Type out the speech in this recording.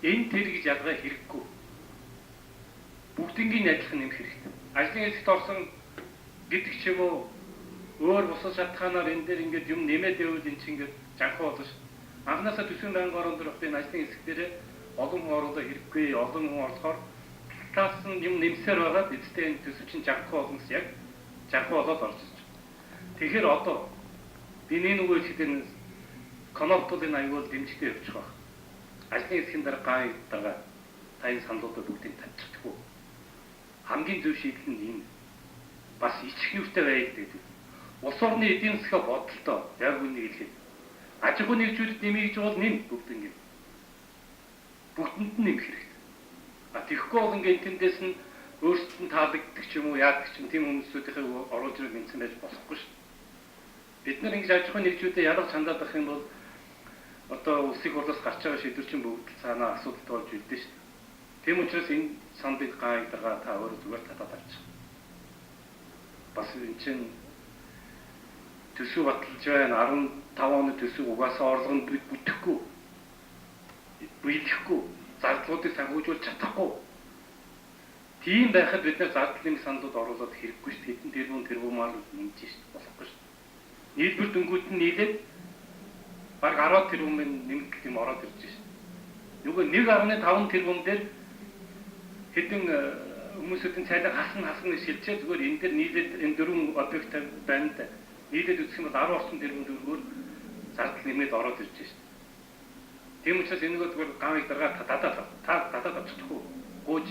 Энэ тэр гэж ялгаа хэрэггүй. Бүгднийг адилхан нэмэх хэрэгтэй. Ажлын хэсэгт орсон гэдэг ч юм уу, өөр бусад шалтгаанаар энэ дээр ингээд юм нэмээд байвал энэ чинь ингээд жанхуу болно шүү. Анхнаасаа төсвийн байнгын орон дээр энэ ажлын хэсэг дээр олон хүн оруулах хэрэггүй, олон хүн орлохоор талаас нь юм нэмсээр байгаад эцэстээ энэ төсөв чинь жанхуу болно гэсэн, яг жанхуу болоод орж ирж байна. Тэгэхээр одоо би нэг нөгөө хэлэхэд энэ коноптуудын аяг бол дэмжигтэй явчих байх. Ажлын хэсгийн дараа ган дараа та энэ саналуудаа бүгдийг тавьчихдаг. Хамгийн зөв шийдэл нь энэ. Бас ичих юутай байг гэдэг. Улс орны эдийн засгаа бодолтой яг үнийг хэлэхэд аж ахуйн нэгжүүдэд нэмье гэж бол нэм, бүгд ингэ. Бүгдэнд нь нэмэх хэрэгтэй. А тэгэхгүй бол ингээд тэндээс нь өөрсдөд нь таалагддаг ч юм уу, яадаг ч юм, тийм хүмүүсүүдийнхээ оруулж ирэх нэмсэн байж болохгүй шүү. Бид нар ингэж аж ахуйн нэгжүүдэд ялгаж хандаад байх юм бол одоо улсын хурлаас гарч байгаа шийдвэр чинь бүгд л цаанаа асуудалтай болж үлдэн шүү. Тийм учраас энэ саналыг гайдаргаа та өөрөө зүгээр татаад авчих. Бас энэ чинь төсөв баталж байна. 15 оны төсөв угаасаа орлого нь бүтэхгүй. Биелэхгүй. Зардлуудыг санхүүжүүлж чадахгүй. Тийм байхад бид нар зардлын саналууд оруулаад хэрэггүй шүү. Хэдэн тэрбум тэрбумаар нэмж шүү. Болохгүй шүү. Нийлбэр дөнгүүд нь нийлээд бараг 10 тэрбумын нэмэгдэл юм ороод ирж шүү. Нөгөө 1.5 тэрбум дээр хэдэн хүмүүсүүдийн цайлаа хасна хасна гэж шилжээ, зүгээр энэ дээр нийлээд энэ дөрвөн объект байна да. Нийлээд үзэх юм бол 10 орчим тэрбум төгрөгөөр зардал нэмээд ороод ирж шээ. Тийм учраас энэгээ зүгээр гамыг даргаа татаад та татаад авчихгүй гууж.